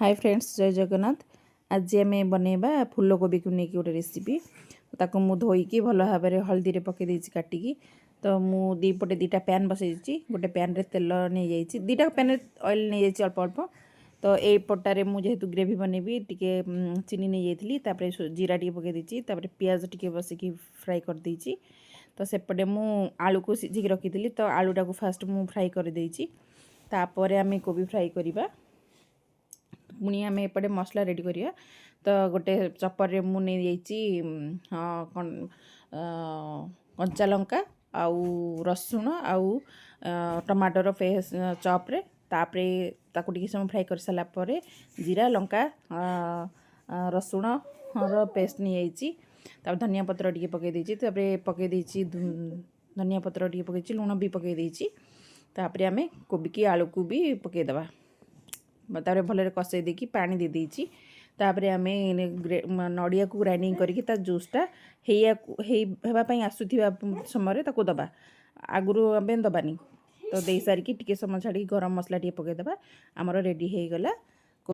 High friends, ଜୟ ଜଗନ୍ନାଥ। ଆଜି ଆମେ ବନେଇବା ଫୁଲକୋବିକୁ ନେଇକି ଗୋଟେ ରେସିପି। ତାକୁ ମୁଁ ଧୋଇକି ଭଲ ଭାବରେ ହଳଦୀରେ ପକାଇ ଦେଇଛି କାଟିକି। ତ ମୁଁ ଦୁଇ ପଟେ ଦୁଇଟା ପ୍ୟାନ୍ ବସେଇଛି। ଗୋଟେ ପ୍ୟାନ୍ରେ ତେଲ ନେଇଯାଇଛି, ଦୁଇଟା ପ୍ୟାନ୍ରେ ଅଏଲ୍ ନେଇଯାଇଛି ଅଳ୍ପ ଅଳ୍ପ। ତ ଏଇ ପଟାରେ ମୁଁ ଯେହେତୁ ଗ୍ରେଭି ବନେଇବି, ଟିକେ ଚିନି ନେଇଯାଇଥିଲି, ତାପରେ ଜିରା ଟିକେ ପକାଇ ଦେଇଛି, ତାପରେ ପିଆଜ ଟିକେ ବସିକି ଫ୍ରାଏ କରିଦେଇଛି। ତ ସେପଟେ ମୁଁ ଆଳୁକୁ ସିଝିକି ରଖିଥିଲି, ତ ଆଳୁଟାକୁ ଫାଷ୍ଟ ମୁଁ ଫ୍ରାଏ କରିଦେଇଛି। ତାପରେ ଆମେ କୋବି ଫ୍ରାଏ କରିବା। ପୁଣି ଆମେ ଏପଟେ ମସଲା ରେଡ଼ି କରିବା। ତ ଗୋଟେ ଚପରରେ ମୁଁ ନେଇଯାଇଛି, ହଁ, କ'ଣ, କଞ୍ଚା ଲଙ୍କା ଆଉ ରସୁଣ ଆଉ ଟମାଟୋର ପେଷ୍ଟ ଚପ୍ରେ। ତାପରେ ତାକୁ ଟିକେ ସମୟ ଫ୍ରାଏ କରିସାରିଲା ପରେ ଜିରା, ଲଙ୍କା, ରସୁଣର ପେଷ୍ଟ ନେଇଯାଇଛି। ତାପରେ ଧନିଆ ପତ୍ର ଟିକେ ପକାଇ ଦେଇଛି। ତାପରେ ପକାଇ ଦେଇଛି, ଧନିଆ ପତ୍ର ଟିକେ ପକାଇଛି, ଲୁଣ ବି ପକାଇ ଦେଇଛି। ତାପରେ ଆମେ କୋବିକି ଆଳୁକୁ ବି ପକାଇଦେବା। ତାପରେ ଭଲରେ କଷେଇ ଦେଇକି ପାଣି ଦେଇ ଦେଇଛି। ତାପରେ ଆମେ ନଡ଼ିଆକୁ ଗ୍ରାଇଣ୍ଡିଙ୍ଗ କରିକି ତା ଜୁସ୍ଟା ହେଇଆକୁ ହେଇ ହେବା ପାଇଁ ଆସୁଥିବା ସମୟରେ ତାକୁ ଦେବା, ଆଗରୁ ଆମେ ଦେବାନି। ତ ଦେଇସାରିକି ଟିକେ ସମୟ ଛାଡ଼ିକି ଗରମ ମସଲା ଟିକେ ପକାଇଦେବା। ଆମର ରେଡ଼ି ହେଇଗଲା।